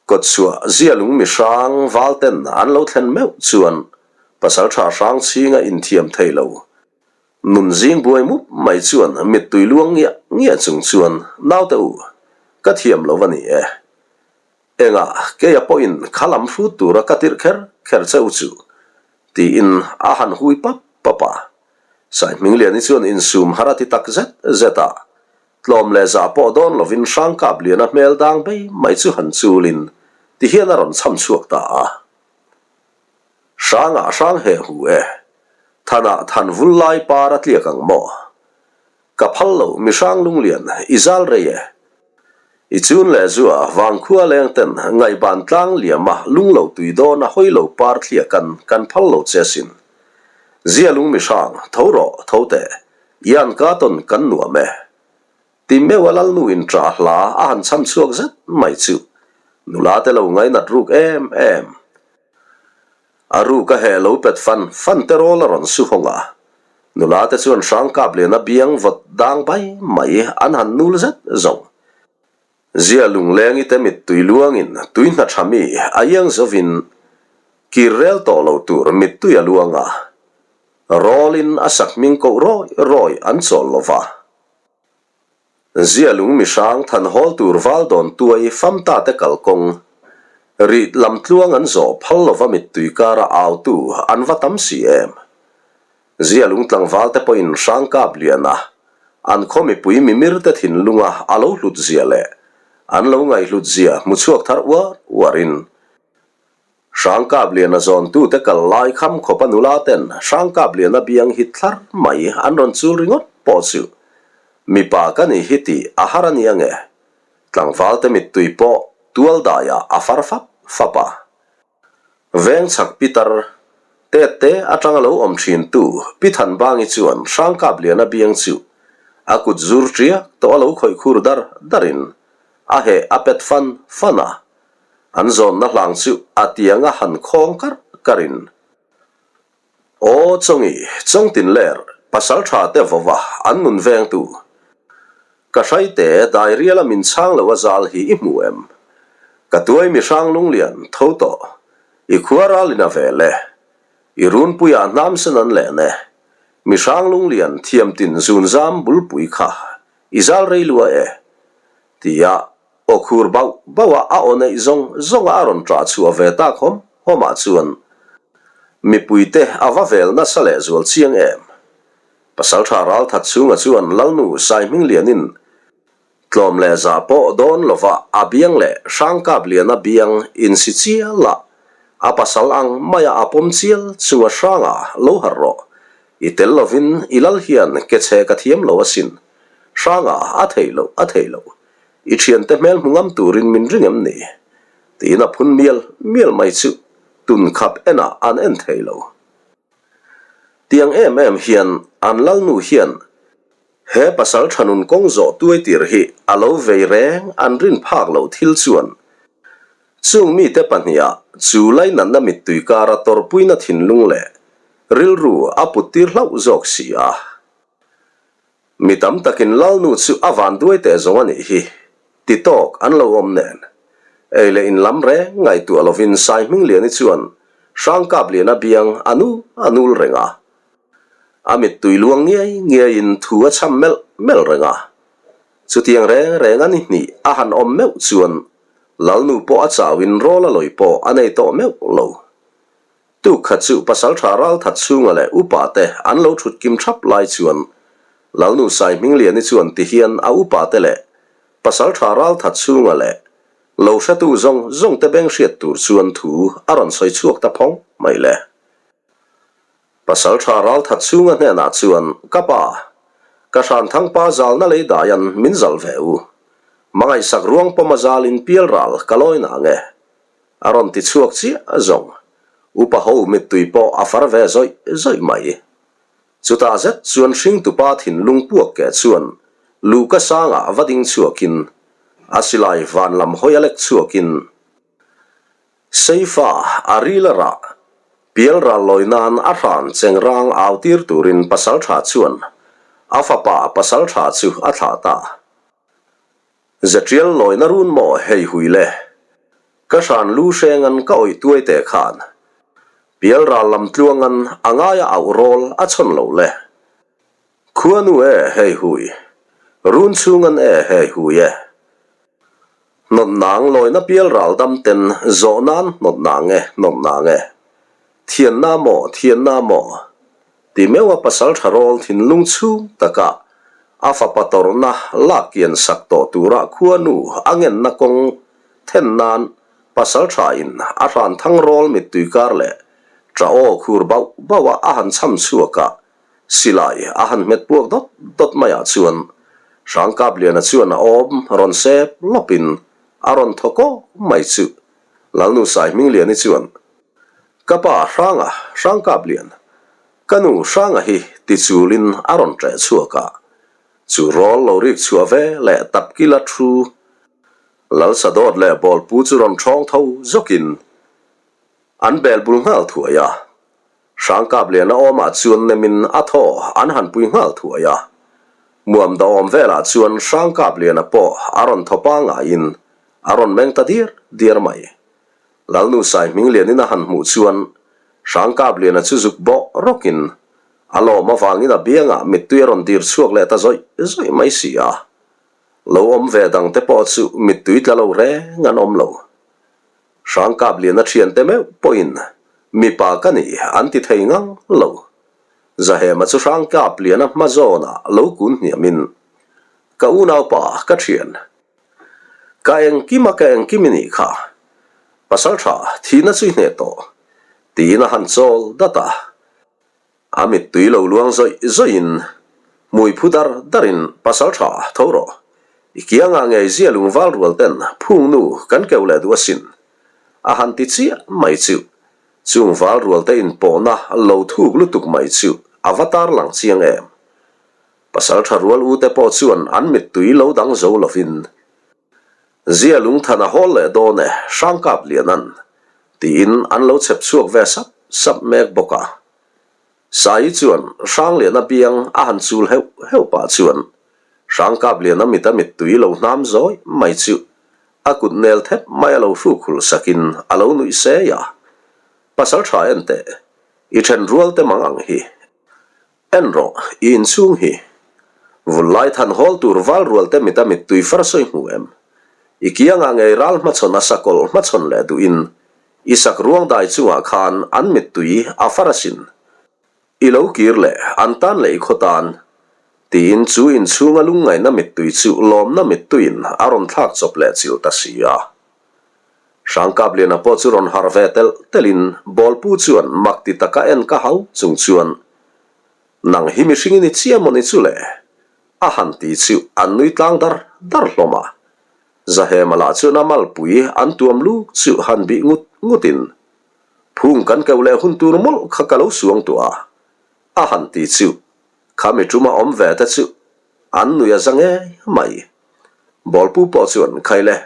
Kawtchhuah zialung mi hrang val ten an lo thlen meuh chuan pasaltha hrang chhinga inthiam thei lo nun zing buai mup mai chuan mittui luang ngiah ngiah chung chuan naute u ka thiam lo a ni e. Engah keia pawhin kha lam hrut tura ka tirh kher kher che u chu tiin a han hui pap pap a. Saihmingliani chuan insum har a ti tak zet zet a, tlawm leh zah pawh dawn lovin Hrangkapliana hmel dang bei mai chu han chulin tihian a rawn chham chhuak ta a. Hrangah hrang he hu e, thanah than vul lai par a tliak ang maw? Ka phal lo, mi hrang lunglian, i zal rei e. I chun leh zua vangkhua leng ten ngaihban tlang liama lung lo tui dawn a hawi lo par thlia kan kan phal lo che sin. Zia lung mi hrang, tho rawh, tho teh, i an ka tawn kan nuam e. Ti meuh a lalnu in ṭah hla a han chham chhuak zet mai chu nula te lo ngainat ruk em em. A ruk a heh lo pet fan fan te rawl a rawn su hawng a, nula te chuan hrang kap lian a biang vawt dang bai mai an han nul zet zawng. Zia lunglengi te mittui luangin tui hna tha mi a iang zovin kir rel tawh lo tur mittui a luang a, rawlin a sak hming koh rawi rawi an chawl lo va. Zialung mihrang than hawl tur val dawn tuai famta te kalkawng rih lam tluang an zawh phal lova mittui kara autu an va tam si em. Zialung tlangval te pawhin hrang kap lian a, an khaw mipui mimir te thinlunga a lo hlut zia leh an lo ngaihhlut zia hmu chhuak thar uar uarin Hrangkapliana zawntute kal lai kham khawpa nula ten Hrangkapliana biang hit thlar mai an rawn chul ringawt pawh chu mipa ka ni hi tih a har a ni ange. Tlangvalte mittui pawh tual daiah a far fap fap a. Veng chhak pitar tet te atanga lo awm thintu Pi Thanbangi chuan Hrangkapliana biang chu a kut zur ṭiak tawh a lo khawih khur dar darin a heh a pet fan fan a. An zawnna hlang chu a tianga han khawng karh karhin, Aw Chawngi, Chawngtin ler, pasal tha te vova an nun vengtu, ka hraite dairiala min chhang lo a zal hi i hmu em? Ka tuai mi hrang lunglian tho tawh, i khua ralin a vel e, i runpuiah hnam sen an len e, mi hrang lunglian thiamtin zunzam bulpui kha i zal rei lua e, tia Aw khur bauh bauh a a aw neih zawng zawng a a rawn ṭah chhuah ve tak hawm hawm ah chuan mipuite a va vel nasa leh zual chiang em. Pasalṭha Ralthat chhunga chuan Lalnu Saihminglianin tlawm leh zah pawh dawn lova a biang leh Hrangkapliana biang insi chial a, a pasal ang maia a pawm chial chunga hranga lo harh rawh, i tel lovin i lal hian ke chhe ka thiam lo asin, hranga a theih loh a theih loh. I thiante hmel hmu ngam turin min ring em ni? Tiin a phun mial mial mai chu tun khap enah an en thei lo. Tiang em em hian an lalnu hian he pasal tha nun kawng zawh tuai tir hi a lo vei reng an rin phak lo thil chuan chung mite pahniha chu lainatna mittui kara tawrhpuina thinlung leh. Rilru a put tir hlauh zawk si a. Mi tam takin Lalnu chu a van duai teh zawng a nih hi, ti tawk an lo awm nen. Ei leh in lam reng ngaihtuah lovin Saihmingliani chuan Hrangkapliana biang a nu a nul reng a. A mittui luang ngiai ngiaiin thu a chham melh melh reng a. Chutiang reng reng a ni hnih a han awm meuh chuan Lalnu pawh a chauin rawl a lawi pawh a nei tawh meuh lo. Tuk khat chu Pasalṭha Ralthat chhunga leh upa te an lo ṭhut kim ṭhap lai chuan Lalnu Saihmingliani chuan ti hian a upa te leh Pasalṭha Ralthat chhunga leh lo hretu zawng zawng te beng hriat tur chuan thu a rawn sawi chhuak ta phawng mai le. Pasalṭha Ralthat chhunga hnenah chuan Ka pa, ka Hranthangpa zalna lei daian min zalh ve u. Mangaihsak ruang pawm a zalin pialral ka lawi na nge. A rawn ti chhuak chiah zawng. Upa ho mittui pawh a far ve zawih zawih mai. Chutah zet chuan hringtupa thinlung puak keh chuan luhka sangah va ding chhuakin a silai van lam hawi a lek chhuakin Seifa a ril a rah pial ral lawi nan a hran chengrang au tir turin pasaltha chuan a fapa pasaltha chu a thlah ta. Zetial lawina run maw hei hui le? Ka hran lu hrengan ka awih tuai teh khan Pialral lam tluangan a ngaia auh rawl a chhawn lo le. Khuanu e hei hui, run chhungan e hei hui e. Hnawt nang lawina pialral dam ten zawh nan hnawt nang e hnawt nang e. Thianna maw thianna maw? Ti meuha pasal tha rawl thinlung chhung taka a fapa tawrhna lak kian sak tawh tura khuanu a ngenna kawng then nan pasal tha in a hran thang rawl mittui kar leh tah aw khur bauh bauh a a han chham chhuak a, silai a han hmet puak dawt dawt maiah chuan Hrangkapliana chuan a awm rawn sep lawpin a rawn thaw kawk mai chu Lalnu Saihmingliani chuan Ka pa Hranga, Hrangkaplian, ka nu Hranga hi ti chulin a rawn ṭeh chhuak a, chu rawl lo rik chhuah ve leh tapkila thu Lalsadawt leh Bawlpu chu rawn ṭhawng tho zawkin an bel bul nghal thuai a. Hrangkapliana awmah chuan nemin a thaw an han pui nghal thuai a. Muamdawm velah chuan Hrangkapliana pawh a rawn thaw pangaiin a rawn meng ta diar diar mai. Lalnu Saihminglianin a han hmuh chuan Hrangkapliana chu zuk bawh rawkin a lawm avangin a biangah mittui a rawn dir chhuak leh ta zawih zawih mai si a. Lo awm ve dangte pawh chu mittui tla lo reng an awm lo. Hrangkapliana thiante meuh pawhin mipa ka ni an ti thei ngang lo. Zahema chu Hrangkapliana hma zawnah lo kun hniamin, Ka unaupa ka thian, Ka engkim a ka engkim i nih kha. Pasal tha thihna chu i hneh tawh, tiin a han chawl dat a. A mittui lo luang zawih zawihin hmui phu dar darin pasal tha tho rawh. I kiangah ngei zia lungval rual ten phung nu kan keuh leh duh asin. A han ti chiah mai chu. Chung val rual te inpawhna lo thuk lutuk mai chu a va tarlang chiang em. Pasal tha rual u te pawh chuan an mittui lo dang zo lovin, Zia lungthan a hawl leh dawn e, Hrangkap Lianan, tiin an lo chhep chhuak ve sap sap mek bawk a. Saii chuan Hrangliana biang a han chul heuh heuh pah chuan Hrangkap Liana mita mittui lo hnam zawi mai chu a kut nel thep mai a lo hruk hulh sakin a lo nuih sei a. Pasal tha en teh, i then rual te mang ang hi. En rawh, i inchhung hi. Vul lai than hawl tur val rual te mita mittui far sawi hmu em? I kiangah ngei ral hmachhawn a sakawlh hmachhawn leh duhin i sak ruang dai chungah khan an mittui a far asin. I lo kir leh an tan leh i khaw tan. Tiin chu inchhunga lungngaihna mittui chu lawmna mittuiin a rawn thlak chawp leh chilh ta si a. Hrangkapliana pawh chu rawn harh ve telh telhin Bawlpu chuan mak ti taka en ka hau chung chuan, Nang hi mihring i ni chiah maw ni chu le? a han ti chu an nui tlang dar dar hlawm a. Zahema lah chuan a malpui an tuam luk chu han bih ngut ngutin, Phung kan keuh leh hun tur mawlh kha ka lo suang tuah a, a han ti chu kha mi tuma awm ve te chu an nui a za ngei mai. Bawlpu pawh chuan, Khaile,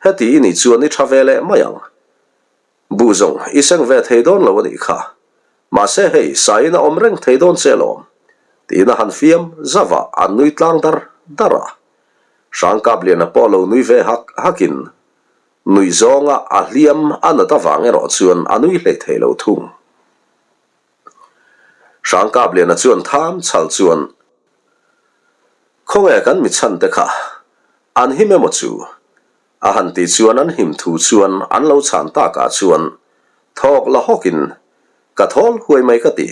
Heti i nih chuan i tha ve leh mai ang. Buh zawng i seng ve thei dawn lo a nih kha. Mahse hei, saiin a awm reng thei dawn che alawm, tiin a han fiam zauh a, an nui tlang dar dar a. Hrangkapliana pawh lo nui ve hak hakin, nuih zawnga a hliam a nat avang erawh chuan a nui hlei thei lo thung. Hrangkapliana chuan tham chhal chuan, Khawnge kan mi chhan te kha, an him emaw chu? A han tih chuan an him thu chuan an lo chhan takah chuan thawk la hawkin, Ka thawl huai mai ka ti.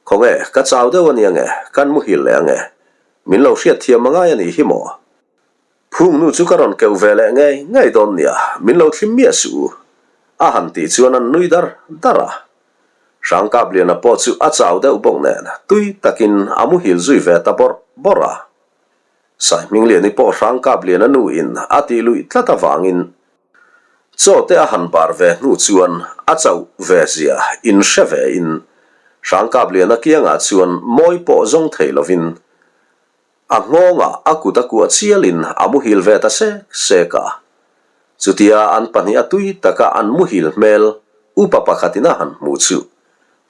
Khawnge, ka chau deuh a nia nge, kan muhil leh ange. Min lo hriat thiam a ngai a nih hi maw? Phung nu chu ka rawn keuh ve leh ngei ngei dawn nia, min lo thlim miah suh u. A han tih chuan an nui dar dar a. Hrangkapliana pawh chu a chau deuh bawk nen tui takin a muhil zui ve ta bawrh bawrh a. Saihmingliani pawh Hrangkapliana nu in a tih luih tlat avangin chaw te a han bar ve hnu chuan a chauh ve zia in hre ve in Hrangkapliana kiangah chuan mawi pawh zawng thei lovin A nghawngah a kut a kuah chialin a muhil ve ta sek sek a. Chutia an pahniha tui taka an muhil hmel upa pakhatin a han hmuh chu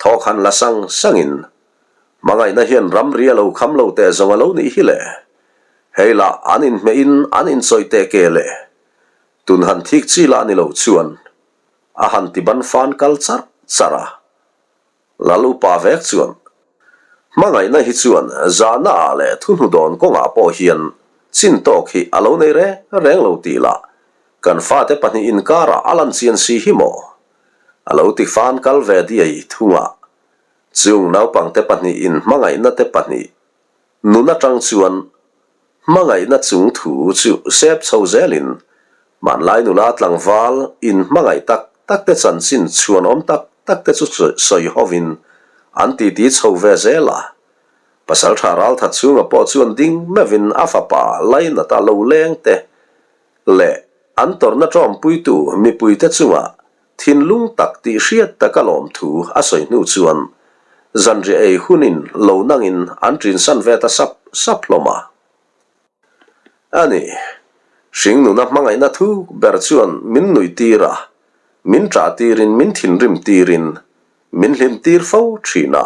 thawk han la sang sangin, Hmangaihna hian ramri a lo kham lo teh zawng a lo nih hi le. Hei lah an inhmehin an inchawih teh ke le. Tun han thik chi lah ni lo chuan a han ti ban fan kal charh charh a. Lal upa vek chuan, Hmangaihna hi chuan zahna ah leh thuhnu dawn kawngah pawh hian chin tawk hi a lo nei reng reng lo tih lah kan fate pahnih inkarah a lan chian si hi maw? A lo ti fan kal ve diai thungah chung naupangte pahnih in hmangaihna te pahnih Nun atang chuan hmangaihna chung thu chu sep chho zelin hmanlai nula tlangval in hmangaih tak tak te chanchin chhuanawm tak tak te chu sawi hovin an titi chho ve zel a. Pasaltha Ralthat chhunga pawh chuan ding meuhin a fapa Lainata lo leng te leh an tawrhna tawmpuitu mipuite chungah Thinlung tak tih hriat taka lawmthu a sawi hnu chuan zanriah ei hunin lo nangin an ṭinsan ve ta sap sap hlawm a. A ni, hringnuna hmangaihna thuk ber chuan min nuih tir a, min ṭah tirin min thinrim tirin min hlim tir fo ṭhin a.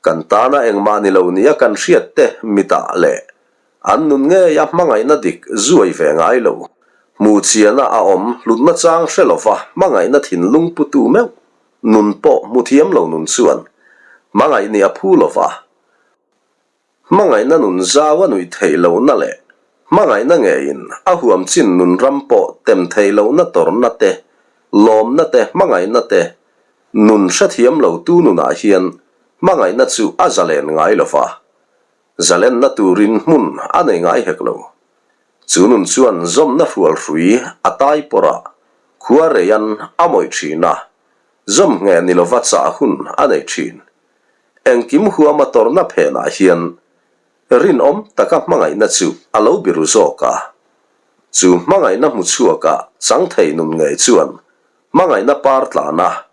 Kan tana engmah ni lo nia kan hriat te mitah leh an nun ngei a hmangaihna dik zuai ve ngai lo. Hmuh chiana a awm hlutna chang hre lova hmangaihna thinlung putu meuh nun pawh hmu thiam lo nun chuan hmangaih nih a phu lova. Hmangaihna nun zau a nuih theih lohna leh hmangaihna ngeiin a huam chin nun ram pawh tem theih lohna tawrhna te, lawmna te, hmangaihna te nun hrethiam lo tu nunah hian hmangaihna chu a zalen ngai lova. Zalenna turin hmun a nei ngai hek lo. Chu nun chuan zawmna hrualhrui a tai pawrh a, khua reian a mawih thin a, zawm ngheh ni lova chah hun a nei thin. Engkim huama tawrhna phenah hian rinawm taka hmangaihna chu a lo biru zawk a. Chu hmangaihna hmu chhuaka chang thei nun ngei chuan hmangaihna par tlana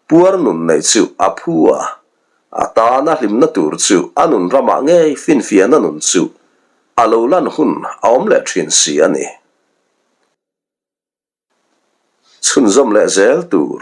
puar nun neih chu a phu a. A tana hlimna tur chu a nun ramah ngei finfiahna nun chu a lo lan hun a awm leh thin si a ni. Chhunzawm leh zel tur.